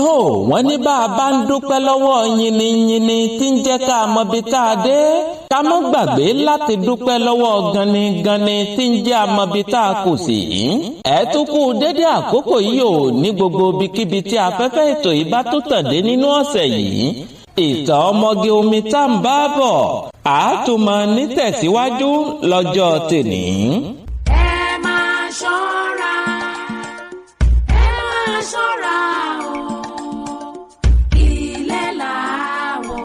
Tó wọ́n ní bá a bá ń dúpẹ́ lọ́wọ́ yìnyínyìnyín tí ń jẹ́ ká mọbi tá a dé, ká mọ́ gbàgbé láti dúpẹ́ lọ́wọ́ ganigani tí ń jẹ́ àmọbi tá a kù sí. Ẹ tún kú dédé àkókò yìí ò ní gbogbo ibikíbi tí afẹ́fẹ́ ètò yìí bá tó tàn dé nínú ọ̀sẹ̀ yìí. Ìtàn ọmọge omi tá ń bá bọ̀ àátúmọ̀ nítẹ̀síwájú lọ́jọ́ tèní. Ẹ máa ṣọ́ra, ẹ máa ṣọ́ra o, ilé làwọ̀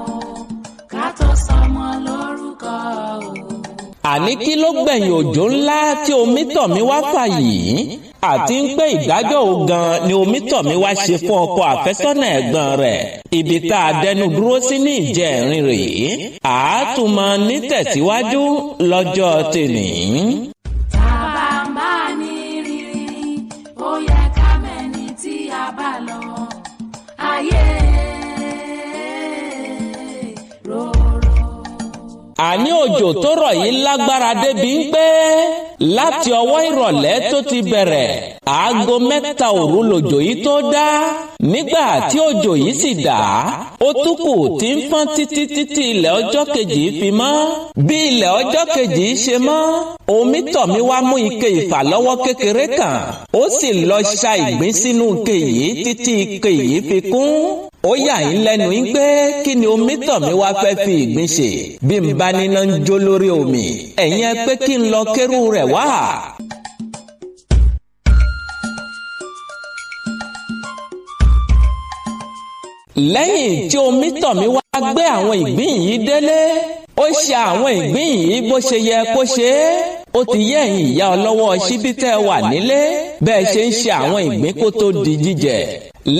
ká tó sọmọ lórúkọ o. Àní kí ló gbẹ̀yìn òjò ńlá tí Omítọ̀míwá fà yìí, àti ń pé ìdájọ́ ògan ni Omítọ̀míwá ṣe fún ọkọ àfẹ́sọ́nà ẹ̀gbọ́n rẹ̀. Ibi tá a dẹnu dúró sí ní ìjẹrin rèé, àátúmọ̀ nítẹ̀síwájú lọ́jọ́ tèní. Tàbá ń bá ní rírí, ó yẹ ká mẹ́ni tí a bá lọ. Ayé rorò. Àní òjò tó rọ̀ yìí lágbára débi ń pé láti ọwọ́ ìrọ̀lẹ́ tó ti bẹ̀rẹ̀, 3:00 òru lòjò yìí tó dá. Nígbà tí òjò yìí sì dá, ó tún kù tí ń fọ́n títí títí ilẹ̀ ọjọ́ kejì fi mọ́. Bí ilẹ̀ ọjọ́ kejì ṣe mọ́, Omítọ̀míwá mú ike ìfàlọ́wọ́ kékeré kan, ó sì lọ ṣa ìgbín sínú ike yìí títí ike yìí fi kún. Ó yà yín lẹ́nu yín pé kí ni Omítọ̀míwá fẹ́ fi ìgbín ṣe? Bí n bá níná ń jó lórí omi, ẹ̀yin ẹ pé kí n lọ kérú rẹ̀ wá. Lẹ́yìn tí Omítọ̀míwá gbé àwọn ìgbín yìí délé, ó ṣe àwọn ìgbín yìí bó ṣe yẹ kó ṣe é. Ó ti yẹ ẹ̀yin ìyá ọlọ́wọ́ síbí tẹ́ wà nílé bẹ́ẹ̀ ṣe ń ṣe àwọn ìgbín kó tó di jíjẹ.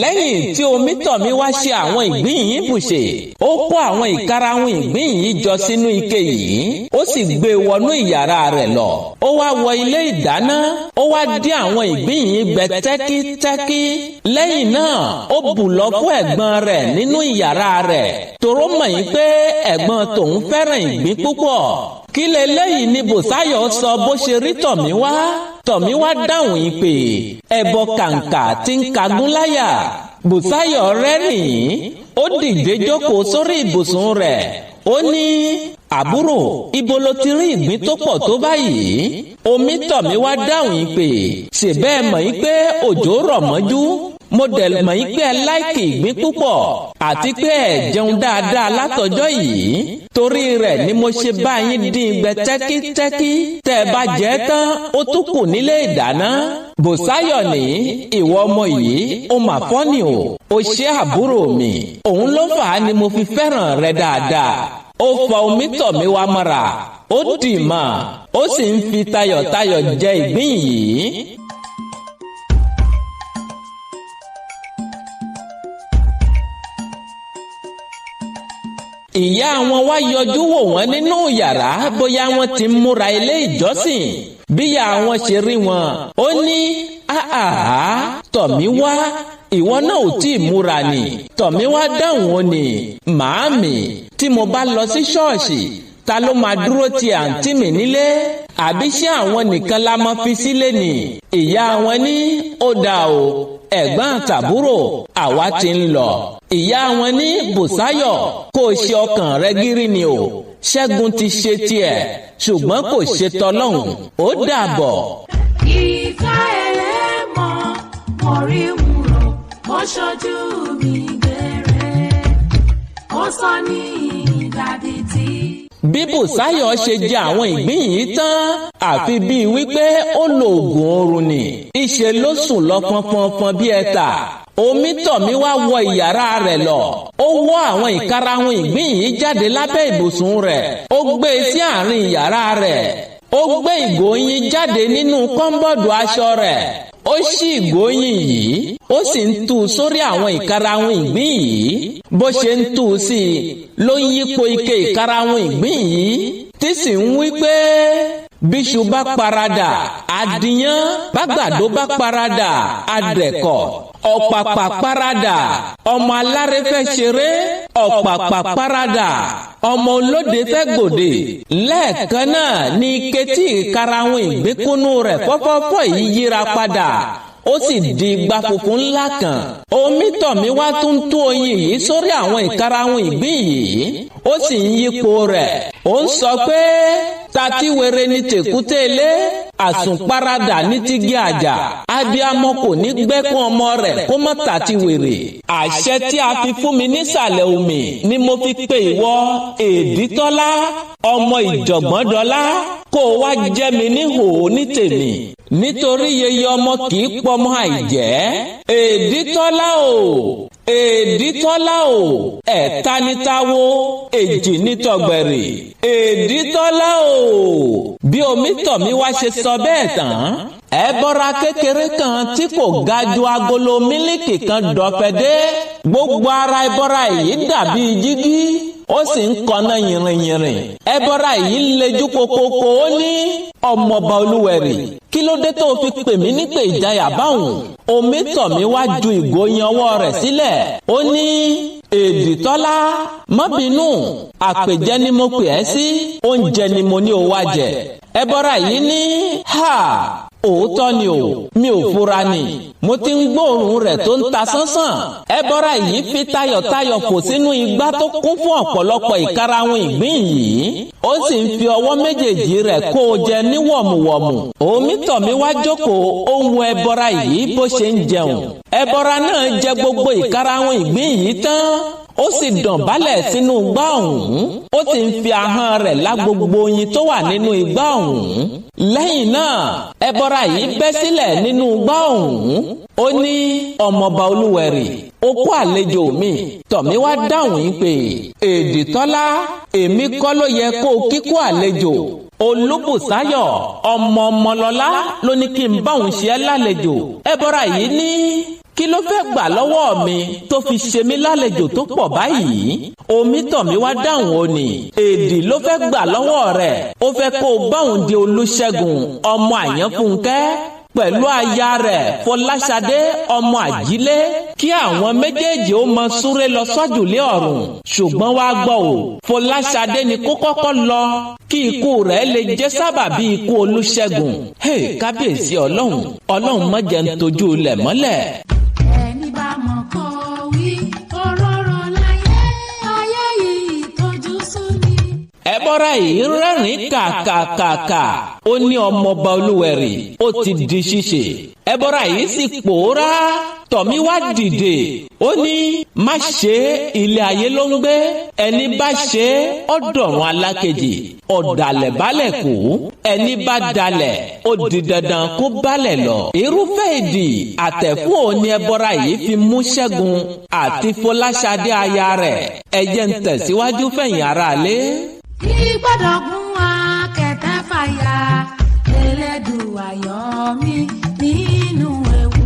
Lẹ́yìn tí Omítọ̀míwá ṣe àwọn ìgbín yìí bùṣe, ó kó àwọn ìkarahun ìgbín yìí jọ sínú ike yìí, ó sì gbé wọnú ìyàrá rẹ̀ lọ. Ó wá wọ ilé ìdáná, ó wá dín àwọn ìgbín yìí gbẹ tẹ́kítẹ́kí. Lẹ́yìn náà, ó bù lọ fún ẹ̀gbọ́n rẹ̀ nínú ìyàrá rẹ̀. Tòró mọ̀ yín pé ẹ̀gbọ́n tòun fẹ́ràn ìgbín púpọ̀. Kí leléyìí ni Bùsáyọ̀ sọ bó ṣe rí Tọ̀míwá? Tọ̀míwá dáhùn ìpè ẹbọ kàǹkà tí ń kagún láyà. Bùsáyọ̀ rẹ́rìn-ín, ó dìde jókòó sórí ibùsùn rẹ̀. Ó ní, àbúrò, ibo lo ti rí ìgbín tó pọ̀ tó báyìí? Omítọ̀míwá dáhùn ìpè, ṣe bẹ́ẹ̀ mọ̀ yín pé òjò rọ̀ mọ́jú? Mo dẹ̀ mọ̀ yín pé ẹ láìkì ìgbín púpọ̀ àti pé ẹ jẹun dáadáa látọjọ́ yìí. Torí rẹ̀ ni mo ṣe bá yín dín ìgbẹ́ tẹ́kítẹ́kí. Tẹ́ ẹ bá jẹ tán, ó tún kù nílé ìdáná. Bùsáyọ̀ ní, ìwọ ọmọ yìí, ó mà fọ́nì o. O ṣé àbúrò mi. Òun ló fà á ni mo fi fẹ́ràn rẹ dáadáa. Ó fa Omítọ̀míwá mọ́ra, ó dì mọ́, ó sì ń fi tayọ̀tayọ̀ jẹ ìgbín yìí. Ìyá wọn wá yọjú wò wọ́n nínú yàrá bóyá wọ́n ti múra ilé ìjọsìn. Bíyà wọn ṣe rí wọn, ó ní, àhàhà, Tọ̀míwá, ìwọ náà ò tí ì múra ni. Tọ̀míwá dáhùn ó ní, màámi, tí mo bá lọ sí ṣọ́ọ̀ṣì, ta ló máa dúró ti àǹtí mi nílé? Àbí ṣé àwọn nìkan la máa fi sílé ni? Ìyá wọn ní, ó dáa o, ẹ̀gbọ́n àtàbúrò, àwa ti ń lọ. Ìyá wọn ní, Bùsáyọ̀, kó o ṣe ọkàn rẹ gírí ni o. Ṣẹ́gun ti ṣe tiẹ̀, ṣùgbọ́n kò ṣe tọlọ́hun. Ó dàbọ̀. Ìfẹ́ ẹlẹ́mọ̀ mo rí wúrò, ó ṣojú mi gbére, ó sọ ní ìdàdí tí. Bí Bùsáyọ̀ ṣe jẹ àwọn ìgbín yìí tán, àfi bíi wípé ó lo oògùn oorun ni. Ìṣe ló sùn lọ fọnfọnfọn bí ẹ̀ta. Omítọ̀míwá wọ ìyàrá rẹ̀ lọ. Ó wọ́ àwọn ìkarahun ìgbín yìí jáde lábẹ́ ibùsùn rẹ̀. Ó gbé e sí àárín ìyàrá rẹ̀. Ó gbé ìgò oyin jáde nínú kọ́ńbọ̀dù aṣọ rẹ̀. Ó ṣí ìgò oyin yìí, ó sì ń tú sórí àwọn ìkarahun ìgbín yìí. Bó ṣe ń tú sí i ló ń yípo ike ìkarahun ìgbín yìí, tí sì ń wí pé bíṣu bá paradà, àdìyàn, bágbàdo bá paradà, àdẹ̀kọ̀, ọ̀pàpà paradà, ọmọ aláré fẹ́ ṣeré, ọ̀pàpà paradà, ọmọ olóde fẹ́ gbòde. Lẹ́ẹ̀kan náà ni ike tí ìkarahun ìgbínkúnú rẹ̀ fọ́fọ́fọ́ yìí yíra padà. Ó sì di igbá funfun ńlá kan. Omítọ̀míwá tún tú oyin yìí sórí àwọn ìkarahun ìgbín yìí, ó sì ń yípo rẹ̀. Ó ń sọ pé tati were ní tèkúté ilé, àsùnparadà ní tígí àjà. Abiyamọ kò ní gbẹ́kún ọmọ rẹ̀ kó má tati wèrè. Àṣẹ tí a fi fún mi nísàlẹ̀ omi ni mo fi pe ìwọ Èdítọ́lá ọmọ Ìjọ̀gbọ́ndọ́lá kó o wá jẹ́ mi ní hòó ní tèmi, nítorí yeye ọmọ kì í pọmọ àìjẹ́. Èdítọ́lá o, Èdítọ́lá o, ẹ̀ta ní táwo, èjì ní tọ̀gbẹ̀rì. Èdítọ́lá o. Bí Omítọ̀míwá ṣe sọ bẹ́ẹ̀ tán, ẹbọra kékeré kan tí kò ga ju agolo mílíkì kan dọ̀fẹ́dé. Gbogbo ara ẹbọra yìí dàbí jígí, ó sì ń kọná yìnrìnyìnrìn. Ẹbọra yìí lejú kokoko. Ó ní, ọmọọba Olúwẹ̀rì, kí ló dé tó fi pè mí nípè ìjayà báwọn? Omítọ̀míwá ju ìgò yan ọwọ́ rẹ̀ sílẹ̀. Ó ní, Èdítọ́lá, má bínú, àpèjẹ ni mo pè ẹ́ sí, oúnjẹ ni mo ní o wá jẹ. Ẹbọra yìí ní, ha, òótọ́ ni o, mi ò fura ni, mo ti ń gbóòórùn rẹ̀ tó ń ta sánsàn. Ẹbọra yìí fi tayọ̀tayọ̀ fò sínú igbá tó kún fún ọ̀pọ̀lọpọ̀ ìkarahun ìgbín yìí, ó sì ń fi ọwọ́ méjèèjì rẹ̀ kó o jẹ ní wọ̀mùwọ̀mù. Omítọ̀míwá jókòó, ó ń wo ẹbọra yìí bó ṣe ń jẹun. Ẹbọra náà jẹ gbogbo ìkarahun ìgbín yìí tán, ó sì dàn bálẹ̀ sínú igbá ọ̀hún, ó sì ń fi ahọ́n rẹ̀ lá gbogbo oyin tó wà nínú igbá ọ̀hún. Lẹ́yìn náà, ẹbọra yìí bẹ́ sílẹ̀ nínú igbá ọ̀hún. Ó ní, ọmọọba Olúwẹ̀rì, ó kó àlejò mi. Tọ̀míwá dáhùn yín pé, Èdítọ́lá, èmi kọ́ ló yẹ kó o kíkó àlejò. Olúbùsáyọ̀ ọmọ Ọmọlọ́lá ló ní kí n bá òun ṣe ẹ́ lálejò. Ẹbọra yìí ní, kí ló fẹ́ gbà lọ́wọ́ mi tó fi ṣe mí lálejò tó pọ̀ báyìí? Omítọ̀míwá dáhùn ó ní, èdì ló fẹ́ gbà lọ́wọ́ rẹ̀. Ó fẹ́ kó o bá òun di Olúṣẹ́gun ọmọ Àyànfúnkẹ́ pẹ̀lú aya rẹ̀ Fọláṣadé ọmọ Àjílé, kí àwọn méjèèjì ó mọ súré lọ sọ́jùlé ọ̀run. Ṣùgbọ́n wá gbọ́ o, Fọláṣadé ni kó kọ́kọ́ lọ kí ikú rẹ̀ lè jẹ́ sábàbí ikú Olúṣẹ́gun. Hey, kábíyèsí Ọlọ́run, Ọlọ́run má jẹ́ ń tojú ilẹ̀ mọ́lẹ̀. Ẹni bá mọ̀ kó wí, òróró láyé, ayé yìí tójú sú ni. Ẹbọra yìí rẹ́rìn kàkàkàkà. Ó ní ọmọọba Olúwẹ̀rì, ó ti di ṣíṣe. Ẹbọra yìí sì pòórá. Tọ̀míwá dìde, ó ní, má ṣe, ilé ayé ló ń gbé, ẹni bá ṣe ọ̀dọ̀run alákejì. Ọ̀dàlẹ̀ balẹ̀ kú, ẹni bá dalẹ̀ ó di dandan kó balẹ̀ lọ. Irúfẹ́ ìdì àtẹ̀fún òní ẹbọra yìí fi mú Ṣẹ́gun àti Fọláṣadé aya rẹ̀. Ẹ jẹ́ ń tẹ̀síwájú fẹ̀yìn aráalé. Ìgbọ́dọ̀ gún akẹ́tẹ́ fàyà, Elédùà yọ mí nínú ewu.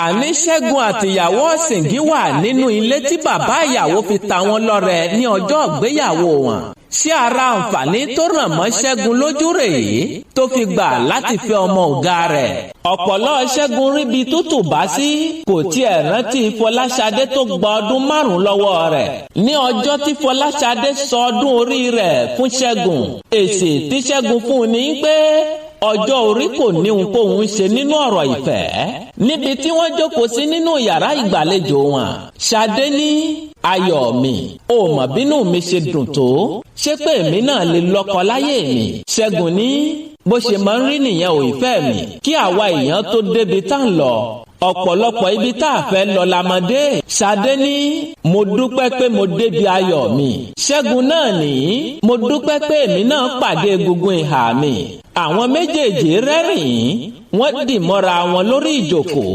Àní Ṣẹ́gun àtìyàwó Ọ̀sìngín wà nínú ilé tí bàbá ìyàwó fi ta wọ́n lọ́rẹ ní ọjọ́ ìgbéyàwó wọn. Ṣé ara àǹfààní tó ràn mọ́ Ṣẹ́gun lójú rèé tó fi gbà láti fẹ́ ọmọ ọ̀gá rẹ̀? Ọ̀pọ̀lọ́ Ṣẹ́gun ríbi tútù bá sí, kò tiẹ̀ rántí Fọláṣadé tó gba ọdún 5 lọ́wọ́ rẹ̀. Ní ọjọ́ tí Fọláṣadé sọ ọdún orí rẹ̀ fún Ṣẹ́gun, èsì tí Ṣẹ́gun fún un ní pé ọjọ́ orí kò ní ohunkóhun ṣe nínú ọ̀rọ̀ ìfẹ́. Níbi tí wọ́n jókòó sí nínú yàrá ìgbàlejò wọn, Ṣadé ní, ayọ̀ mi, ò mọ̀ bínú mi ṣe dùn tó, ṣé pé èmi náà lè lọ́kọ láyé mi? Ṣẹ́gun ní, bó ṣe máa ń rí nìyẹn ò ìfẹ́ mi, kí àwa èèyàn tó débi tá ń lọ, ọ̀pọ̀lọpọ̀ ibi tá a fẹ́ lọ la mọ̀ dé. Ṣadé ní, mo dúpẹ́ pé mo débi ayọ̀ mi. Ṣẹ́gun náà ní, mo dúpẹ́ pé èmi náà pàdé egungun ìhà mi. Àwọn méjèèjì rẹ́rìn-ín, wọ́n dì mọ́ra wọn lórí ìjókòó.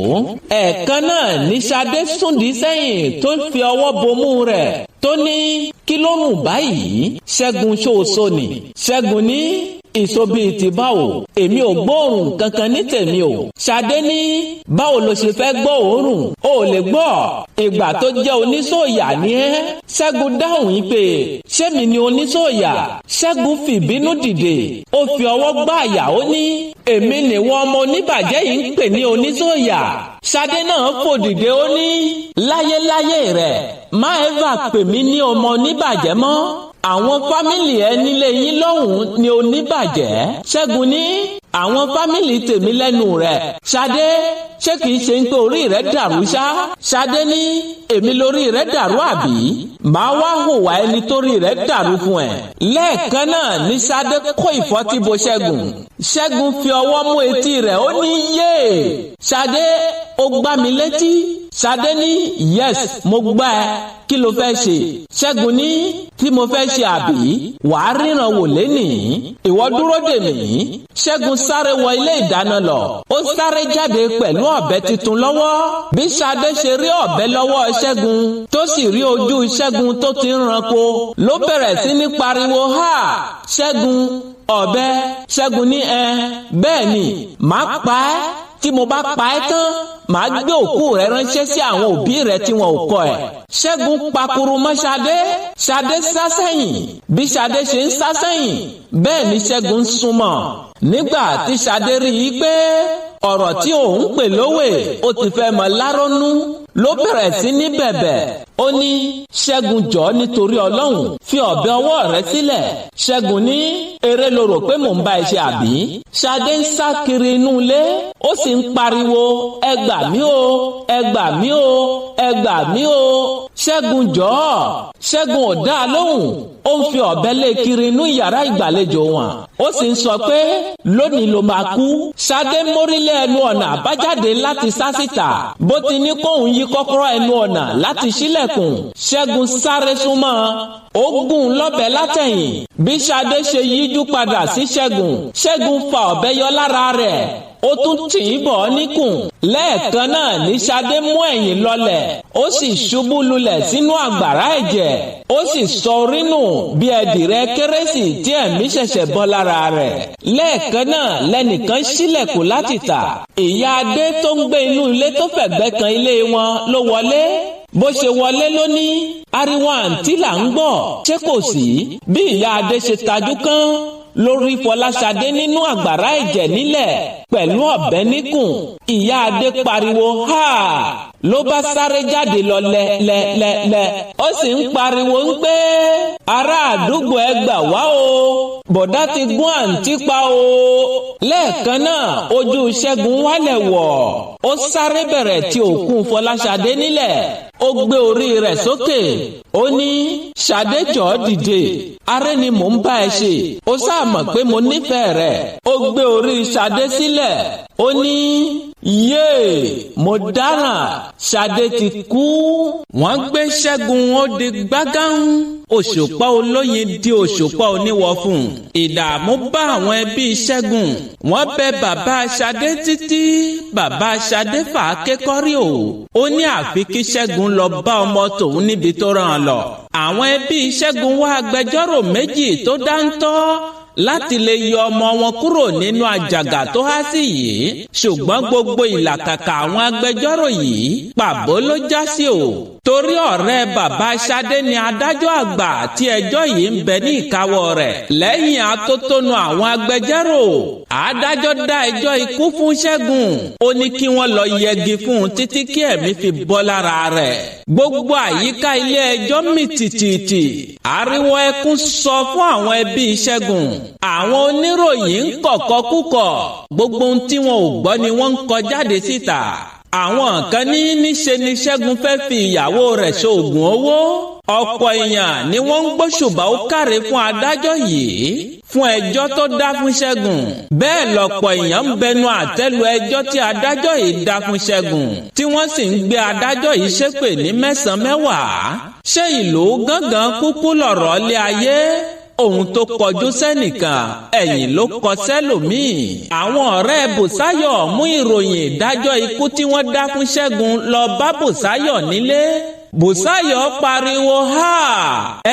Ẹ̀ẹ̀kan náà ní Ṣadé súndí sẹ́yìn tó fi ọwọ́ bomú rẹ̀ tó ní, kí ló rùn báyìí? Ṣẹ́gun ṣoṣo ni. Ṣẹ́gun ní, ìṣó bíi ti báwo? Èmi ò gbóòórùn kankan ní tèmi o. Ṣadé ní, báwo lo ṣe fẹ́ gbọ́ òórùn? O ò lè gbọ́. Ìgbà tó jẹ́ oníṣòyà ni ẹ́. Ṣẹ́gun dáhùn yìí pé, ṣé mi ni oníṣòyà? Ṣẹ́gun fìbínú dìde. Ó fi ọwọ́ gbá àyà, ó ní, èmi nìwọ ọmọ oníbàjẹ́ yìí ń pè ní oníṣòyà. Ṣadé náà fò dìde, ó ní, láyéláyé rẹ̀, má ẹ́fà pè mí ní ọmọ oníbàjẹ́ mọ́. Àwọn fámìlì ẹ nílé yín lọ́hùn-ún ni oníbàjẹ́. Ṣẹ́gun ní, àwọn fámìlì tèmi lẹ́nu rẹ̀. Ṣadé, Ṣé kìí ṣe ń pé orí rẹ̀ dàrú ṣá? Ṣadé ní èmi lórí rẹ̀ dàrú àbí? Màá wá hùwà ẹni torí rẹ̀ dàrú fún ẹ. Lẹ́ẹ̀kan náà ní Ṣadé kó ìfọ́tí bo Ṣẹ́gun. Ṣẹ́gun fi ọwọ́ mú etí rẹ̀, ó ní yéè. Ṣadé, ó gbá mi létí. Ṣadé ní yes, mo gbá ẹ, kí ló fẹ́ ṣe? Ṣẹ́gun ní tí mo fẹ́ ṣe àbí? Wàá ríran wò lénìí, ìwọ dúró dè mí. Ṣẹ́gun sáré wọ ilé ìdáná lọ, ó sáré jáde pẹ̀lú ọ̀bẹ tuntun lọ́wọ́. Bí Ṣadé ṣe rí ọ̀bẹ lọ́wọ́ Ṣẹ́gun tó sì rí ojú Ṣẹ́gun tó ti ń ranko, ló bẹ̀rẹ̀ sí ní pariwo ha! Ṣẹ́gun, ọ̀bẹ! Ṣẹ́gun ní ẹ bẹ́ẹ̀ ni, màá pa ẹ́. Tí mo bá pa ẹ́ tán, màá gbé òkú rẹ ránṣẹ́ sí àwọn òbí rẹ tí wọn ò kọ ẹ̀. Ṣẹ́gun pakuru mọ́ Ṣadé. Ṣadé sá sẹ́yìn. Bí Ṣadé ṣe ń sá sẹ́yìn, bẹ́ẹ̀ ni Ṣẹ́gun ń súnmọ́. Nígbà tí Ṣadé rí i pé ọ̀rọ̀ tí òun pè lówè ó ti fẹ́ mọ lárónú, ló bẹ̀rẹ̀ sí ní bẹ̀bẹ̀. Ó ní Ṣẹ́gun, jọ̀ọ́ nítorí Ọlọ́run, fi ọ̀bẹ ọwọ́ rẹ sílẹ̀. Ṣẹ́gun ní eré ló rò pé mò ń bá ẹ ṣe àbí? Ṣadé ń sá kiri inú ilé, ó sì ń pariwo ẹ gbà mí o, ẹ gbà mí o, ẹ gbà mí o. Ṣẹ́gun jọ̀ọ́. Ṣẹ́gun ò dá a lóhùn, ó ń fi ọ̀bẹ lé kiri inú yàrá ìgbàlejò wọn, ó sì ń sọ pé lónìí ló máa kú. Ṣadé mórílẹ̀ ẹnu ọ̀nà àbájáde láti sá síta. Bó ti ní kóun yí kọ́kọ́rọ́ ẹnu ọ̀nà láti ṣílẹ̀kùn, Ṣẹ́gun sáré súnmọ́, ó gún un lọ́bẹ látẹ̀yìn. Bí Ṣadé ṣe yíjú padà sí Ṣẹ́gun, Ṣẹ́gun fa ọ̀bẹ yọ lára rẹ̀, ó tún tì í bọ̀ níkùn. Lẹ́ẹ̀kan náà ní Ṣadé mú ẹ̀yìn lọlẹ̀, ó sì ṣubú lulẹ̀ sínú àgbàrá ẹ̀jẹ̀, ó sì sọ orí nù bí ẹdìrẹ kérésì tí ẹ̀mí ṣẹ̀ṣẹ̀ bọ́ lára rẹ̀. Lẹ́ẹ̀kan náà lẹ́nìkan ṣílẹ̀kùn láti tà. Ìyá Adé tó ń gbé inú ilé tó fẹ̀gbẹ́ kan ilé wọn ló wọlé. Bó ṣe wọlé ló ní ariwo àǹtí là ń gbọ́, ṣé kò sí? Bí ìyá Adé ṣe tajú kán lórí Fọláṣadé nínú àgbàrá ẹ̀jẹ̀ nílẹ̀ pẹ̀lú ọ̀bẹ níkùn, ìyá Adé pariwo ha! Ló bá sáré jáde lọ lẹ́lẹ́lẹ́lẹ́, ó sì ń pariwo ń pé ará àdúgbò ẹ gbà wá o, bọ̀dá ti gún àǹtí pa o. Lẹ́ẹ̀kan náà ojú Ṣẹ́gun wálẹ̀ wọ̀, ó sáré bẹ̀rẹ̀ tí òkú Fọláṣadé nílẹ̀, ó gbé orí rẹ̀ sókè, ó ní Ṣadé jọ̀ọ́ dìde, aré ni mò ń bá ẹ ṣe, ó sáà mọ̀ pé mo nífẹ̀ẹ́ rẹ̀. Ó gbé orí Ṣadé sílẹ̀, ó ní yéè, mo dáràn, Ṣadé ti kú. Wọ́n gbé Ṣẹ́gun, ó di gbágán. Òṣùpá olóyin di òṣùpá oníwọ̀ fún. Ìdààmú bá àwọn ẹbí Ṣẹ́gun. Wọ́n bẹ bàbá Ṣadé títí, bàbá Ṣadé fà á kékọ́rí o. Ó ní àfi kí Ṣẹ́gun lọ bá ọmọ tòun níbi tó rán an lọ. Àwọn ẹbí Ṣẹ́gun wá agbẹjọ́rò méjì tó dáńtọ́ láti lè yọ ọmọ wọn kúrò nínú àjàgà tó há sí yìí. Ṣùgbọ́n gbogbo ìlàkàkà àwọn agbẹjọ́rò yìí pàbó ló já sí o. Torí ọ̀rẹ́ bàbá Ṣadé ni adájọ́ àgbà tí ẹjọ́ yìí ń bẹ ní ìkáwọ́ rẹ̀. Lẹ́yìn atótónu àwọn agbẹjọ́rò, adájọ́ dá ẹjọ́ ikú fún Ṣẹ́gun. Ó ní kí wọ́n lọ yẹgi fún un títí kí ẹ̀mí fi bọ́ lára rẹ̀. Gbogbo àyíká ilé ẹjọ́ mì tìtìtì. Ariwo ẹkún sọ fún àwọn ẹbí Ṣẹ́gun. Àwọn oníròyìn ń kọ̀kọ́ kúkọ̀. Gbogbo ohun tí wọn ò gbọ́ ni wọ́n ń kọ jáde síta. Àwọn kan ní níṣe ni Ṣẹ́gun fẹ́ fi ìyàwó rẹ̀ ṣoògùn owó. Ọ̀pọ̀ èèyàn ni wọ́n ń gbóṣùbà ó káre fún adájọ́ yìí fún ẹjọ́ tó dá fún Ṣẹ́gun. Bẹ́ẹ̀ lọ̀pọ̀ èèyàn ń bẹnu àtẹ́lu ẹjọ́ tí adájọ́ yìí dá fún Ṣẹ́gun, tí wọ́n sì ń gbé adájọ́ yìí ṣépè ní 9 mẹ́wàá. Ṣé ìlú gángan kúkú lọ̀rọ̀ lé ayé? Ohun tó kọjú sẹ́nìkan ẹ̀yìn ló kọ sẹ́lòmíì. Àwọn ọ̀rẹ́ Bùsáyọ̀ mú ìròyìn ìdájọ́ ikú tí wọ́n dá fún Ṣẹ́gun lọ bá Bùsáyọ̀ nílé. Bùsáyọ̀ pariwo ha!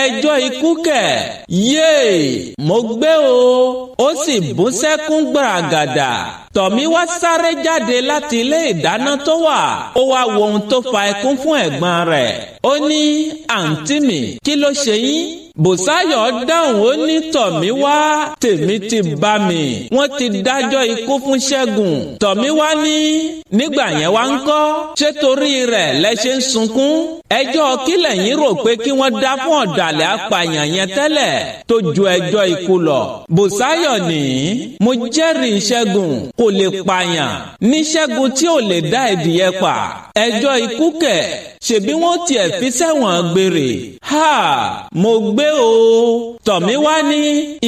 Ẹjọ́ ikú kẹ̀, yéè, mo gbé o. Ó sì bú sẹ́kún gbàràgàdà. Tọ̀míwá sáré jáde láti ilé ìdáná tó wà. Ó wá wo ohun tó fa ẹkún fún ẹ̀gbọ́n rẹ̀. Ó ní àǹtí mi, kí ló ṣe yín? Bùsáyọ̀ dáhùn, ó ní Tọ̀míwá, tèmi ti bá mi. Wọ́n ti dájọ́ ikú fún Ṣẹ́gun. Tọ̀míwá ní nígbà yẹn wá ń kọ́. Ṣé torí rẹ̀ lẹ ṣe ń sunkún? Ẹjọ́ kí lẹ̀yin rò pé kí wọ́n dá fún ọ̀dàlẹ̀ apààyàn yẹn tẹ́lẹ̀ tó ju ẹjọ́ ikú lọ? Bùsáyọ̀ ní mo jẹ́rìí Ṣẹ́gun, kò Kò lè pààyàn ní Ṣẹ́gun tí ò lè dá ẹ̀dìyẹ pa. Ẹjọ́ ikú kẹ̀, ṣèbí wọ́n tiẹ̀ fi sẹ́wọ̀n gbére. Ha, mo gbé o. Tọ̀míwá ní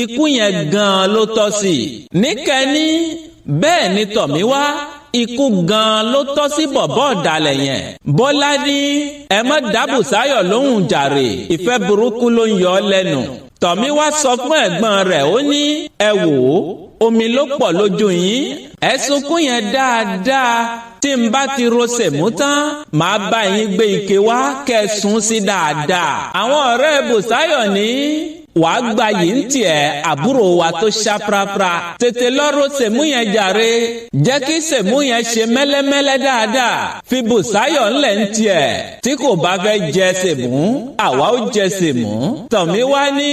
ikú yẹn gan-an ló tọ́ sí i. Níkẹ́ni bẹ́ẹ̀ ni Tọ̀míwá, ikú gan-an ló tọ́ sí bọ̀bọ́ ọ̀dàlẹ̀ yẹn. Bọ́lá ní ẹ má dá Bùsáyọ̀ lóhùn jàre, ìfẹ́ burúkú ló ń yọ ọ́ lẹ́nu. Tọ̀míwá sọ fún ẹ̀gbọ́n rẹ̀, ó ní ẹ wò ó, omi ló pọ̀ lójú yín, ẹ sunkún yẹn dáadáa. Tí n bá ti ro sẹ̀mú tán, màá bá yín gbé ike wá kẹ́ ẹ sùn sí dáadáa. Àwọn ọ̀rẹ́ Bùsáyọ̀ ní wàá gba yìí ń tiẹ̀, àbúrò wa tó ṣá prapra. Tètè lọ́rọ̀ sẹ̀mú yẹn jàre, jẹ́ kí sẹ̀mú yẹn ṣe mẹ́lẹ́mẹ́lẹ́ dáadáa. Fi Bùsáyọ̀ ńlẹ̀ ń tiẹ̀, tí kò bá fẹ́ jẹ sẹ̀mú, àwa ó jẹ sẹ̀mú. Tọ̀míwá ní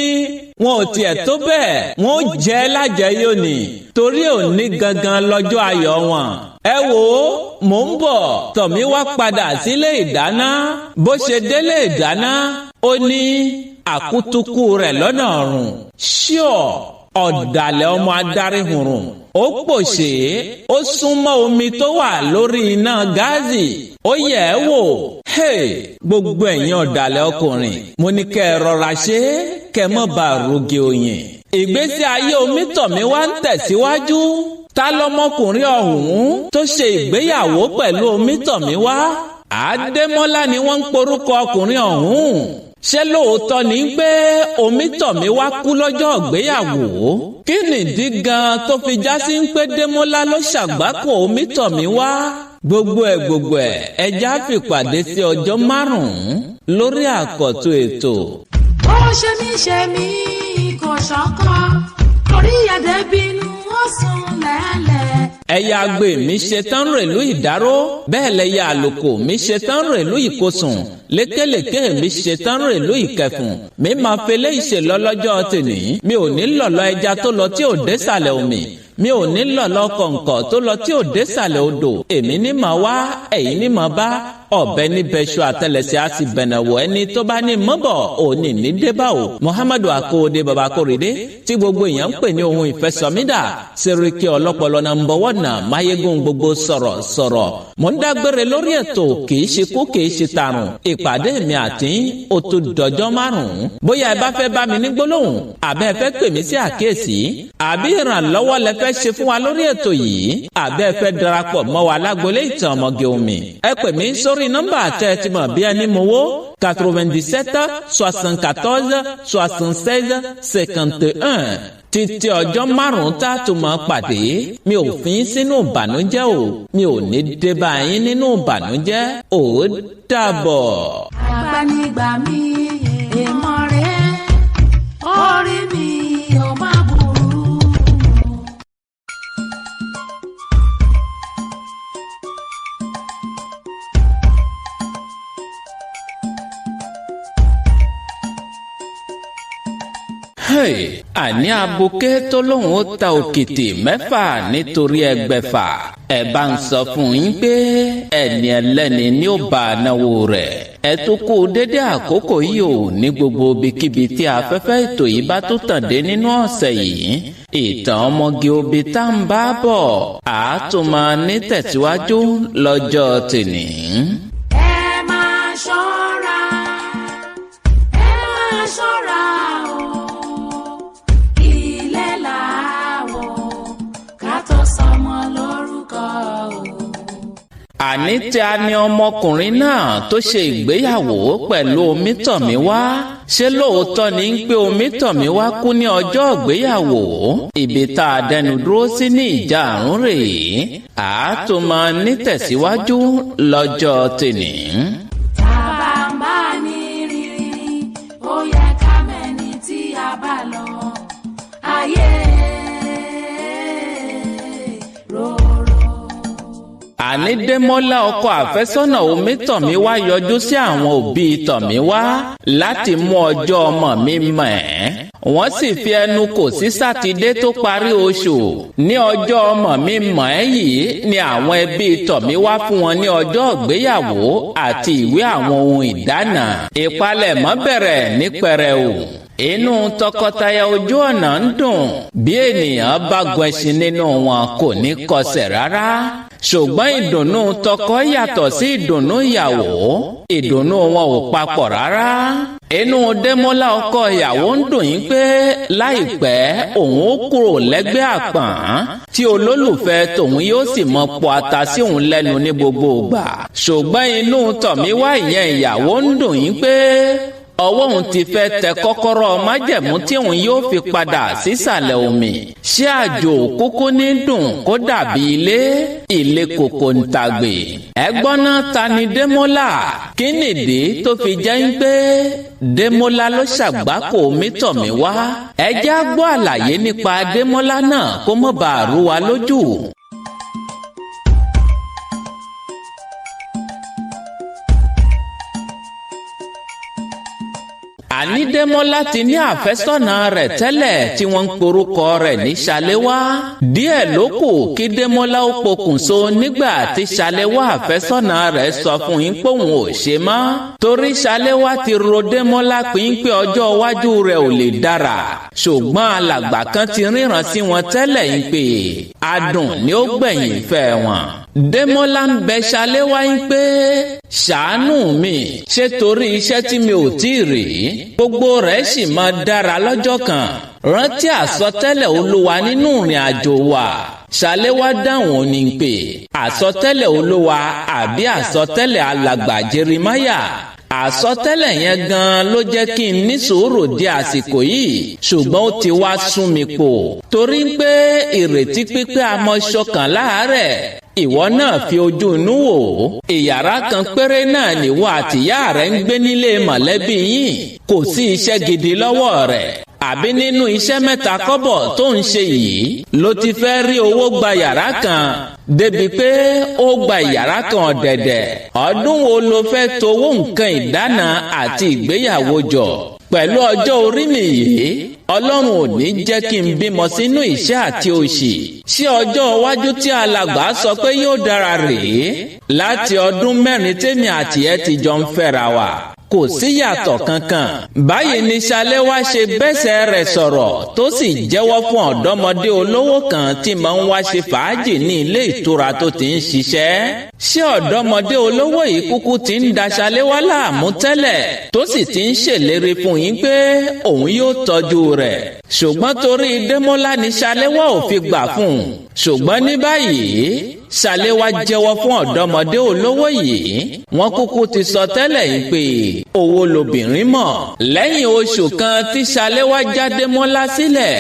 wọn ò tiẹ̀ tó bẹ́ẹ̀, wọn ó jẹ́ lájẹ yóò ní, torí òní gangan lọ́jọ́ ayọ̀ wọn. Ẹ wò ó, mò ń bọ̀. Tọ̀míwá padà sílé ìdáná. Bó ṣe délé ìdáná, ó ní àkútúkú rẹ̀ lọ́nà ọ̀run. Ṣíọ̀, ọ̀dàlẹ̀ ọmọ adáríhurun. Ó pòṣé, ó súnmọ́ omi tó wà lórí iná gáàsì. Ó yẹ̀ ẹ́ wò. Hey, gbogbo ẹ̀yin ọ̀dàlẹ̀ ọkùnrin, mo ní kẹ́ ẹ rọra ṣe é, kẹ́ ẹ mọ́ bá roge oyin. Ìgbésí ayé Omítọ̀míwá ń tẹ̀síwájú. Ta lọmọkùnrin ọ̀hún tó ṣe ìgbéyàwó pẹ̀lú Omítọ̀míwá? Àdémọ́lá ni wọ́n ń porúkọ ọkùnrin ọ̀hún. Ṣé lóòótọ́ ni pé Omítọ̀míwá kú lọ́jọ́ ìgbéyàwó? Kí nìdí gan tó fi já sí pé Démọ́lá ló ṣàgbákò Omítọ̀míwá? Gbogbo ẹ̀ gbogbo ẹ̀, ẹja fìpàdé sí ọjọ́ 5 lórí àkọ́tún ètò. Ó ṣe mí ṣe mí kò ṣọ́kọ́, orí ẹ̀dẹ̀ bínú ó sùn lẹ́lẹ̀. Ẹ̀yà àgbè mi ṣe tán rèlú ìdáró, bẹ́ẹ̀ lẹ́yà àlòkò mi ṣe tán rèlú ìkosùn, lékèlékè mi ṣe tán rèlú ìkẹfùn. Mi máa fẹlẹ́ ìṣèlọ́ lọ́jọ́ tèní, mi ò ní lọ̀lọ́ ẹja tó lọ tí ò désàlẹ̀ omi, mi ò ní lọ̀lọ́ kọ̀ǹkọ̀ tó lọ tí ò désàlẹ̀ odò. Èmi ní mà wá, ẹ̀yin ní mà bá, ọ̀bẹ ní bẹ́ṣọ àtẹlẹsẹ̀ á sì bẹ̀nẹ̀ wọ̀. Ẹni tó bá ní mọ́bọ̀ òní ní débà o. Muhammadu Akóde baba Kórèdé tí gbogbo èèyàn ń pè ní ohun ìfẹsọ̀mídà, Seriki ọlọ́pọlọ nàmbọ̀ wọ̀nà máyégún gbogbo sọ̀rọ̀ sọ̀rọ̀. Mò ń dágbére lórí ètò kì í ṣe kú kì í ṣe tàrùn. Ìpàdé mi àti ó tó dọjọ́ 5. Bóyá ẹ bá fẹ́ bá mi ní gbólóhùn, àbẹ́ ẹ fẹ́ pè mí sí àkíyèsí, àbí ìrànlọ́wọ́ lẹ fẹ́ ṣe fún wa lórí ètò yìí, àbẹ́ ẹ fẹ́ darapọ̀ mọ́ wa lágbolé ìtàn ọmọge omi, ẹ pè mí sórí nọ́mbà tẹ́ ẹ ti mọ̀ bí ẹni mowó 97 74 76 51. Títí ọjọ́ 5 tá a tún máa pàdé, mi ò fi yín sínú ìbànújẹ́ o, mi ò ní dé bá yín nínú ìbànújẹ́. Ó dàbọ̀. Àgbànigbà mi èèmọ̀ rẹ̀, orí mi ò má burú. Hey, àní abuké tó lóun ó ta òkìtì 6 nítorí 600. Ẹ bá ń sọ fún yín pé ẹni ẹlẹ́ni ni ó bá a náwó rẹ̀. Ẹ tún kú dédé àkókò yìí ò ní gbogbo ibikíbi tí afẹ́fẹ́ ètò yìí bá tó tàn dé nínú ọ̀sẹ̀ yìí. Ìtàn ọmọge obì tá ń bá bọ̀ àátúmọ̀ ní tẹ̀síwájú lọ́jọ́ tèní. Ẹ máa ṣọ́ra, ẹ máa ṣọ́ra o, ilé làwọ̀ ká tó sọmọ lórúkọ o. Àní tí a ní ọmọkùnrin náà tó ṣe ìgbéyàwó pẹ̀lú Omítọ̀míwá, ṣé lóòótọ́ ni ń pé Omítọ̀míwá kú ní ọjọ́ ìgbéyàwó? Ibi tá a dẹnu dúró sí ní ìjà àrùn rèé, àátò máa nítẹ̀síwájú lọ́jọ́ tèní. Tàbá ń bá ní rírí, ó yẹ ká mẹ́ni tí a bá lọ. Ayé rorò. Àní Démọ́lá ọkọ àfẹ́sọ́nà Omítọ̀míwá yọjú sí àwọn òbí Tọ̀míwá láti mú ọjọ́ ọmọ mi mọ̀ ẹ́. Wọ́n sì fi ẹnu kò sí Sátidé tó parí oṣù. Ní ọjọ́ ọmọ mi mọ̀ ẹ́ yìí ni àwọn ẹbí Tọ̀míwá fún wọn ní ọjọ́ ìgbéyàwó àti ìwé àwọn ohun ìdáná. Ìpalẹ̀mọ́ bẹ̀rẹ̀ ní pẹrẹu. Inú tọkọtaya ojú ọ̀nà ń dùn bí ènìyàn bá gun ẹṣin nínú wọn kò ní kọsẹ̀ rárá. Ṣùgbọ́n ìdùnnú tọkọ yàtọ̀ sí ìdùnnú ìyàwó, ìdùnnú wọn ò papọ̀ rárá. Inú Démọ́lá ọkọ ìyàwó ń dùn yín pé láìpẹ́ òun ó kúrò lẹ́gbẹ́ àpọ̀n tí olólùfẹ́ tòun yóò sì mọ pọ ata sí òun lẹ́nu ní gbogbo ìgbà. Ṣùgbọ́n inú Tọ̀míwá ìyẹn ìyàwó ń dùn yín pé ọwọ́ òun ti fẹ́ tẹ kọ́kọ́rọ́ májẹ̀mú tí òun yóò fi padà sísàlẹ̀ omi. Ṣé àjò kúkú ní dùn kó dàbí ilé? Ilé kòkó ń tàgbè. Ẹ̀gbọ́n náà ta ni Démọ́lá? Kí nìdí tó fi jẹ́ ń pé Démọ́lá ló ṣàgbákò Omítọ̀míwá? Ẹ jẹ́ á gbọ́ àlàyé nípa Démọ́lá náà kó má bàa rú wa lójú. Àní Démọ́lá ti ní àfẹ́sọ́nà rẹ̀ tẹ́lẹ̀ tí wọ́n ń porúkọ rẹ̀ ní Ṣaléwá. Díẹ̀ ló kù kí Démọ́lá ó pokùnso nígbà tí Ṣaléwá àfẹ́sọ́nà rẹ̀ sọ fún yín pé òun ò ṣe mọ́. Torí Ṣaléwá ti ro Démọ́lá pín pé ọjọ́ iwájú rẹ̀ ò lè dára. Ṣùgbọ́n alàgbà kan ti ríran sí wọn tẹ́lẹ̀ yín pé adùn ni ó gbẹ̀yìn ìfẹ́ wọn. Démọ́lá ń bẹ Ṣaléwá yín pé ṣàánú mi, ṣé torí iṣẹ́ tí mi ò tí ì rí gbogbo rẹ̀ sì máa dára lọ́jọ́ kan. Rántí àsọtẹ́lẹ̀ Olúwa nínú ìrìn àjò wa. Ṣaléwá dáhùn ní pé àsọtẹ́lẹ̀ Olúwa àbí àsọtẹ́lẹ̀ alàgbà Jeremáyà. Àsọtẹ́lẹ̀ yẹn gan-an ló jẹ́ kí n ní sùúrù di àsìkò yìí, ṣùgbọ́n ó ti wá sún mi pò. Torí pé ìrètí pípé amọ̀ṣọkàn láàárẹ̀, ìwọ náà fi ojú inú wò ó. Ìyàrá kan péré náà nìwọ àtìyá rẹ̀ ń gbé nílé mọ̀lẹ́bí yín, kò sí iṣẹ́ gidi lọ́wọ́ rẹ̀. Àbí nínú iṣẹ́ mẹ́ta kọ́bọ̀ tó ń ṣe yìí ló ti fẹ́ rí owó gba yàrá kan, débi pé ó gba yàrá kan ọ̀dẹ̀dẹ̀. Ọdún wo ló fẹ́ towó nǹkan ìdáná àti ìgbéyàwó jọ? Pẹ̀lú ọjọ́ orí mi yìí, Ọlọ́run ò ní jẹ́ kí n bímọ sínú ìṣẹ́ àti òṣì. Ṣé ọjọ́ iwájú tí alàgbà sọ pé yóò dára rèé? Láti ọdún 4 tèmi àti ẹ ti jọ ń fẹ́ra wa, kò síyàtọ̀ kankan. Báyìí ni Ṣaléwá ṣe bẹ́sẹ̀ rẹ̀ sọ̀rọ̀ tó sì jẹ́wọ́ fún ọ̀dọ́mọdé olówó kan tí máa ń wá ṣe fàájì ní ilé ìtura tó ti ń ṣiṣẹ́. Ṣé ọ̀dọ́mọdé olówó yìí kúkú ti ń da Ṣaléwá láàmú tẹ́lẹ̀ tó sì ti ń ṣèlérí fún yín pé òun yóò tọ́jú rẹ̀? Ṣùgbọ́n torí Démọ́lá ni Ṣaléwá ò fi gbà fún un. Ṣùgbọ́n ní báyìí Ṣaléwá jẹ́wọ́ fún ọ̀dọ́mọdé olówó yìí. Wọ́n kúkú ti sọ tẹ́lẹ̀ yìí pé owó lobìnrin mọ̀. Lẹ́yìn oṣù kan tí Ṣaléwá já Démọ́lá sílẹ̀,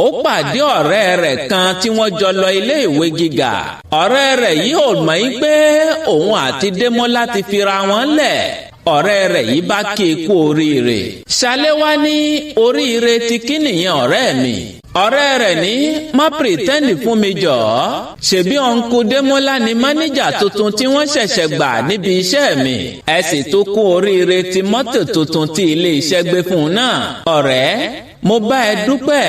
ó pàdé ọ̀rẹ́ rẹ̀ kan tí wọ́n jọ lọ ilé ìwé gíga. Ọ̀rẹ́ rẹ̀ yìí ò mọ̀ yín pé òun àti Démọ́lá ti fira wọn lẹ̀. Ọ̀rẹ́ rẹ̀ yìí bá kí i kú oríire. Ṣaléwá ní oríire ti kí nìyẹn ọ̀rẹ́ mi. Ọ̀rẹ́ rẹ̀ ní má pìrìtẹ́ǹdì fún mi jọ̀ọ́. Ṣèbí ọ̀nkú Démọ́lá ni máníjà tuntun tí wọ́n ṣẹ̀ṣẹ̀ gbà níbi iṣẹ́ mi. Ẹ sì tó kú oríire ti mọ́tò tuntun tí ilé iṣẹ́ gbé fún un náà. Ọ̀rẹ́, mo bá ẹ dúpẹ́,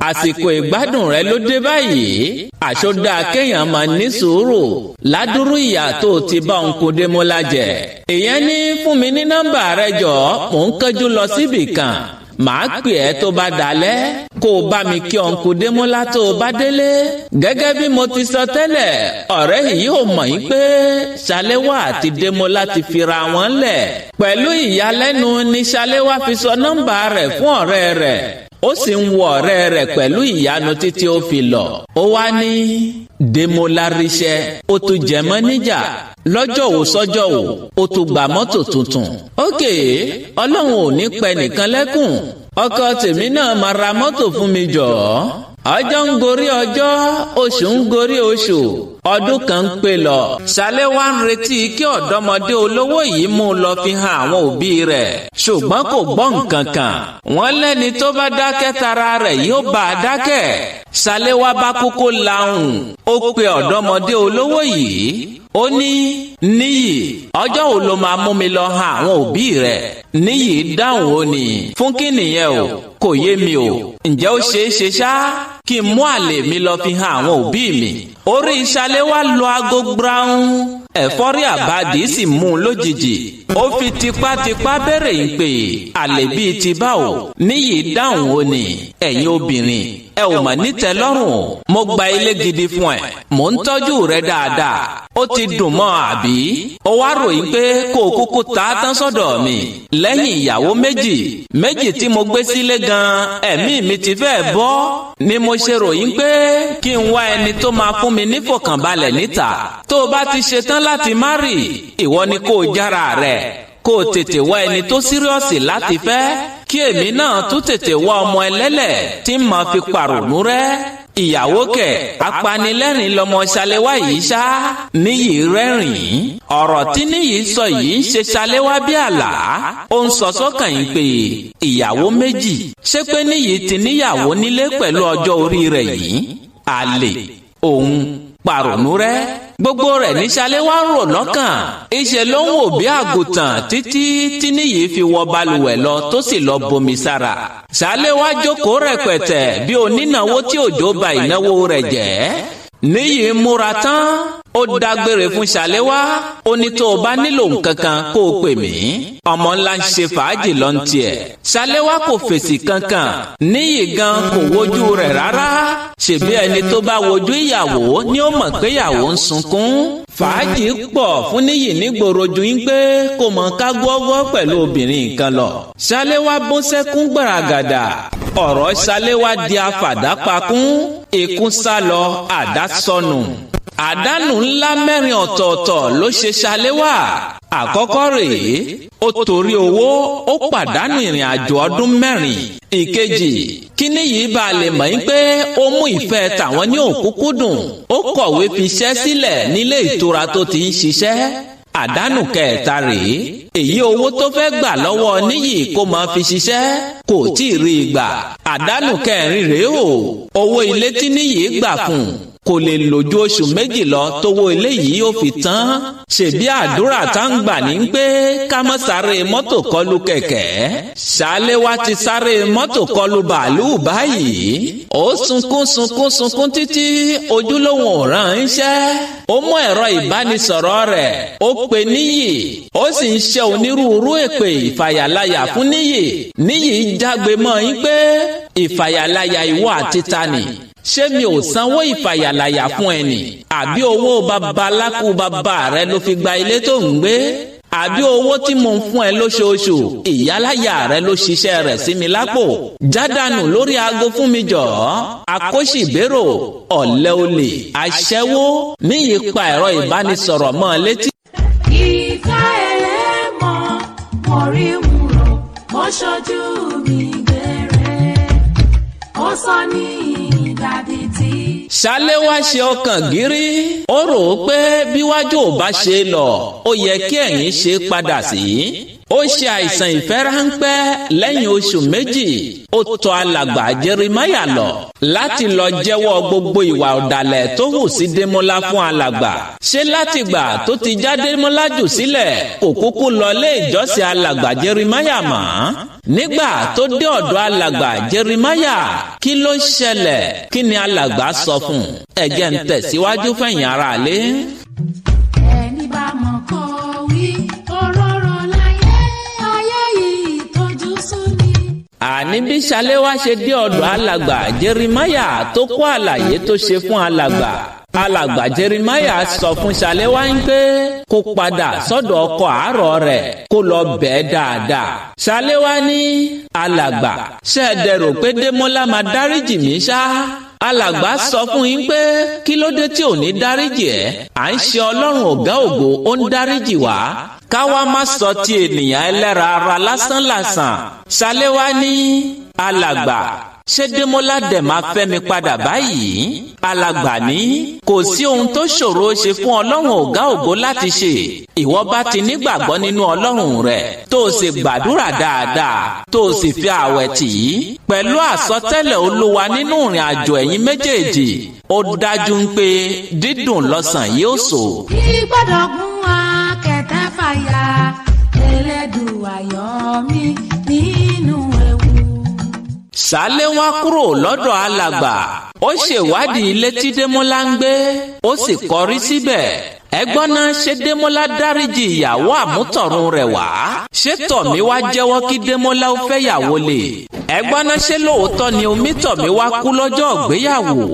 àsìkò ìgbádùn rẹ ló dé báyìí. Àṣọdá kéèyàn máa ní sùúrù ládùúrú ìyà tó ti bá ọ̀nkú Démọ́lá jẹ. Ìyẹn ní fún mi ní nọ́mbà rẹ jọ̀ọ́, mò ń kánjú lọ síbì kan. Màá pè ẹ́ tó bá dalẹ̀ kó o bá mi kí ọ̀nkú Démọ́lá tó o bá délé. Gẹ́gẹ́ bí mo ti sọ tẹ́lẹ̀, ọ̀rẹ́ yìí ò mọ̀ yín pé Ṣaléwá àti Démọ́lá ti fira wọn lẹ̀. Pẹ̀lú ìyàlẹ́nu ni Ṣaléwá fi sọ nọ́mbà rẹ̀ fún ọ̀rẹ́ rẹ̀. Ó sì ń wo ọ̀rẹ́ rẹ̀ pẹ̀lú ìyanu títí ó fi lọ. Ó wá ní Démọ́lá ríṣẹ́, ó tún jẹ mọ́ níjà. Lọ́jọ́ wo sọ́jọ́ wo, ó tún gba mọ́tò tuntun. Ókè, Ọlọ́run ò ní pẹ nìkan lẹ́kùn. Ọkọ tèmi náà máa ra mọ́tò fún mi jọ̀ọ́. Ọjọ́ ń gorí ọjọ́, oṣù ń gorí oṣù, ọdún kan ń pé lọ. Ṣaléwá ń retí kí ọ̀dọ́mọdé olówó yìí mú un lọ fi hàn àwọn òbí rẹ̀. Ṣùgbọ́n kò gbọ́ nǹkan kan. Wọ́n lẹ́ni tó bá dákẹ́ tara rẹ̀ yóò bá a dákẹ́. Ṣaléwá bá kúkú lahùn. Ó pe ọ̀dọ́mọdé olówó yìí. Ó ní, Níyì, ọjọ́ wo ló máa mú mi lọ hàn àwọn òbí rẹ̀? Níyì dáhùn ó ní, fún kí nìyẹn o? Kò yé mi o. Ǹjẹ́ ó ṣeé ṣe ṣá kí n mú àlè mi lọ fi hàn àwọn òbí mi? Orí Ṣaléwá lọ aago gbráùn, ẹ̀fọ́rí àbádì sì mú un lójijì. Ó fi tipátipá bẹ̀rẹ̀ ń pè àlè bíi ti báwo. Níyì dáhùn ó ní, ẹ̀yin obìnrin, ẹ ò mọ̀ nítẹ́lọ́rùn. Mo gba ilé gidi fún ẹ, mò ń tọ́jú rẹ dáadáa, ó ti dùn mọ́ àbí? Ó wá ròyìn pé kó o kúkú ta á tán sọ́dọ̀ mi. Lẹ́yìn ìyàwó méjì méjì tí mo gbé sílé gan-an, ẹ̀mí mi ti fẹ́ bọ́ ni mo ṣe ròyìn pé kí n wá ẹni tó máa fún mi nífọ̀kànbalẹ̀ níta. Tó o bá ti ṣetán láti marry, ìwọ ni kó o jára rẹ̀, kó o tètè wá ẹni tó serious láti fẹ́, kí èmi náà tún tètè wá ọmọ ẹlẹ́lẹ̀ tí màá fi pàrònú rẹ́. Ìyàwó kẹ̀, apanilẹ́rìn lọmọ Ṣaléwá yìí ṣá. Níyì rẹ́rìn. Ọ̀rọ̀ tí Níyì sọ yìí ń ṣe Ṣaléwá bí àlá. Ó ń sọ sọ́kàn yìí pé ìyàwó méjì, ṣé pé Níyì ti níyàwó nílé pẹ̀lú ọjọ́ orí rẹ̀ yìí? Àlè òun pàrònú rẹ́. Gbogbo rẹ̀ ní Ṣaléwá ń rò lọ́kàn. Ìṣe ló ń wò bí àgùntàn títí tí Níyì fi wọ balùwẹ̀ lọ tó sì lọ bomi sára. Ṣaléwá jókòó rẹpẹtẹ bí onínáwó tí òjò ba ìnáwó rẹ̀ jẹ́. Níyì múra tán, ó dágbére fún Ṣaléwá. Ó ní tó o bá nílò nǹkan kan kó o pè mí. Ọmọ ńlá ń ṣe fàájì lọ ń tiẹ̀. Ṣaléwá kò fèsì kankan. Níyì gan kò wojú rẹ̀ rárá. Ṣèbí ẹni tó bá wojú ìyàwó ni ó mọ̀ pé ìyàwó ń sunkún. Fàájì pọ̀ fún Níyì nígboro ju yín pé kò mọ̀ ká gbọ́gbọ́ pẹ̀lú obìnrin kan lọ. Ṣaléwá bó sẹ́kún gbàràgàdà. Ọ̀rọ̀ Ṣaléwá di afàdápakún. Ikún sá lọ, àdá sọnù. Àdánù ńlá mẹ́rin ọ̀tọ̀ọ̀tọ̀ ló ṣe Ṣaléwá. Àkọ́kọ́ rèé, ó torí owó ó pàdánù ìrìn àjò ọdún 4. Ìkejì, kí Níyì bá lè mọ̀ yín pé ó mú ìfẹ́ tàwọn ní òkúkúdùn, ó kọ̀wé fiṣẹ́ sílẹ̀ nílé ìtura tó ti ń ṣiṣẹ́. Àdánù kẹta rèé, èyí owó tó fẹ́ gbà lọ́wọ́ Níyì kó máa fi ṣiṣẹ́ kò tí ì rí i gbà. Àdánù kẹrin rèé o, owó ilé tí Níyì gbà fún kò lè lò ju oṣù 2 lọ tówó ilé yìí ó fi tán. Ṣèbí àdúrà tá ń gbà ní pé ká má sáré mọ́tò kọlu kẹ̀kẹ́. Ṣaléwá ti sáré mọ́tò kọlu bàálù báyìí. Ó sunkún sunkún sunkún títí ojúlówó òràn ń ṣẹ́. Ó mú ẹ̀rọ ìbánisọ̀rọ̀ rẹ̀, ó pe Níyì, ó sì ń ṣe onírúurú èpè ìfàyàláyà fún Níyì. Níyì jágbe mọ́ yín pé ìfàyàláyà ìwọ àti tani? Ṣé mi ò sanwó ìfàyàlàyà fún ẹ nì? Àbí owó babaláku bàbá rẹ ló fi gba ilé tó ń gbé? Àbí owó tí mo ń fún ẹ lóṣooṣù, ìyáláyà rẹ ló ṣiṣẹ́ rẹ̀ sí mi lápò? Jádànù lórí aago fún mi jọ̀ọ́. Akóṣìbérò, ọ̀lẹ olè, aṣẹ́wó. Níyì pa ẹ̀rọ ìbánisọ̀rọ̀ mọ́ ọ létí. Ìfẹ́ ẹlẹ́mọ̀, mo rí wúrọ̀, mo ṣojú mi gbẹ̀rẹ̀, ó sọ ní ìdádì tí. Ṣaléwá ṣe ọkàn gírí. Ó rò ó pé bíwájú ò bá ṣe lọ, ó yẹ kí ẹ̀yìn ṣe padà sí. Ó ṣe àìsàn ìfẹ́ ráńpẹ́ lẹ́yìn oṣù 2. Ó tọ̀ alàgbà Jeremáyà lọ láti lọ jẹ́wọ́ gbogbo ìwà ọ̀dàlẹ̀ tó hù sí Démọ́lá fún alàgbà. Ṣé látìgbà tó ti já Démọ́lá jù sílẹ̀ kò kúkú lọ lé ìjọsìn alàgbà Jeremáyà mọ́? Nígbà tó dé ọ̀dọ̀ alàgbà Jeremáyà, kí ló ṣẹlẹ̀? Kí ni alàgbà sọ fún un? Ẹ jẹ́ n tẹ̀síwájú fẹ̀yìn ara lé. Ẹni bá mọ̀ kó wí, òróró láyé, ayé yìí tójú sú ni. Àní bí Ṣaléwá ṣe dé ọ̀dọ̀ alàgbà Jeremáyà tó kó àlàyé tó ṣe fún alàgbà. Alàgbà Jeremáyà sọ fún Ṣaléwá ń pé kó padà sọ́dọ̀ ọkọ àárọ̀ rẹ̀ kó lọ bẹ̀ẹ́ dáadáa. Ṣaléwá ní alàgbà, ṣé ẹ dẹ̀rò pé Démọ́lá máa dáríjì mí ṣá? Alàgbà sọ fún yín pé kí ló dé tí ò ní dáríjì ẹ́? À ń ṣe Ọlọ́run ọ̀gá ògo, ó ń dáríjì wá. Káwá má sọ ti ènìyàn ẹlẹ́ra ara lásán làsàn. Ṣaléwá ní alàgbà, ṣé Démọ́lá dẹ̀ máa fẹ́ mi padà báyìí? Alàgbà ní kò sí ohun tó ṣòro ṣe fún Ọlọ́run ọ̀gá ògo láti ṣe. Ìwọ bá ti nígbàgbọ́ nínú Ọlọ́run rẹ̀, tó o sì gbàdúrà dáadáa, tó o sì fi àwẹ̀ tì í pẹ̀lú àsọtẹ́lẹ̀ Olúwa nínú ìrìn àjò ẹ̀yin méjèèjì, ó dájú ń pé dídùn lọ́sàn yóò sò. Ìgbọ́dọ̀ gún akẹ́tẹ́ fàyà, Elédùà yọ mí nínú ewu. Ṣaléwá kúrò lọ́dọ̀ alàgbà. Ó ṣèwádìí ilé tí Démọ́lá ń gbé, ó sì kọrí síbẹ̀. Ẹgbọ́n náà, ṣé Démọ́lá dáríjì ìyàwó àmútọ̀run rẹ̀ wá? Ṣé Tọ̀míwá jẹ́wọ́ kí Démọ́lá ó fẹ́yàwó lè? Ẹgbọ́n náà, ṣé lóòótọ́ ni Omítọ̀míwá kú lọ́jọ́ ìgbéyàwó?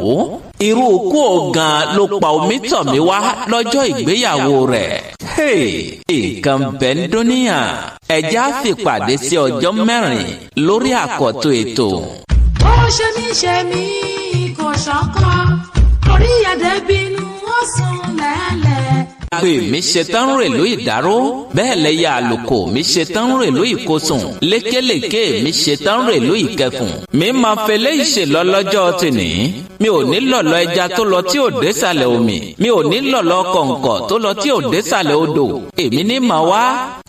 Irú ikú ògan ló pa Omítọ̀míwá lọ́jọ́ ìgbéyàwó rẹ̀? Nǹkan bẹ́ẹ̀ ń dúníyàn. Ẹ̀já fìpàdé sí ọjọ́ 4 lórí àkọ́tún ètò. Ó ṣe mí ṣe mí kò ṣọ́kọ́, orí ẹ̀dẹ̀ bínú, ó sùn lẹ́lẹ̀. Pé mi ṣetán rèlú ìdáró, bẹ́ẹ̀ lẹ́yà àlùkò mi ṣetán rèlú ìkosùn, lékelèké mi ṣetán rèlú ìkẹfùn. Mi máa fẹlẹ́ ìṣèlọ lọ́jọ́ tìní. Mi ò ní lọ̀lọ́ ẹja tó lọ tí ò désàlẹ̀ omi, mi ò ní lọ̀lọ́ kọ̀ǹkọ̀ tó lọ tí ò désàlẹ̀ odò. Èmi ní mọ̀ wá,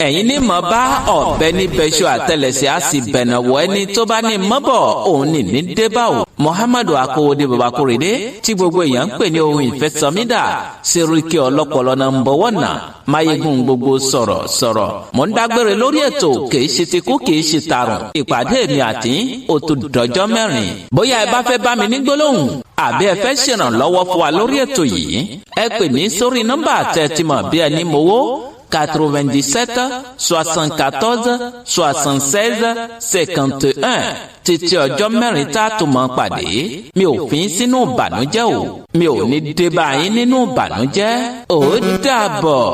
ẹ̀yin ní mọ̀ bá. Ọ̀bẹ ní bẹ́ṣọ àtẹlẹsẹ̀ á sì bẹ̀nà wọ ẹni tó bá ní mọ́bọ̀ òun ní ní débà o. Muhammadu Akowode Babakorede tí gbogbo èèyàn ń pè ní ohun ìfẹsọmídà, Seriki ọlọ́pọlọ náà ń bọ̀wọ̀ nà máyégún gbogbo sọ̀rọ̀ sọ̀rọ̀. Mò ń dágbére lórí ètò. Kìí ṣe ti kú, kìí ṣe tarùn. Ìpàdé mi àti ó tún dọjọ́ 4. Bóyá ẹ bá fẹ́ bá mi ní gbólóhùn àbí ẹ fẹ́ ṣèrànlọ́wọ́ fún wa lórí ètò yìí, ẹ pè mí sórí nọ́mbà tẹ́ ti mọ̀ bí ẹni mowó: 97 74 76 51. Títí ọjọ́ 4 tá a tún mọ́ pàdé, mi ò fi sínú ìbànújẹ́ o, mi ò ní dé bá yín nínú ìbànújẹ́. Ó dàbọ̀.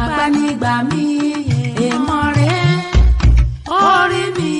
Àgbànigbà mi, èèmọ̀ rẹ̀, orí mi.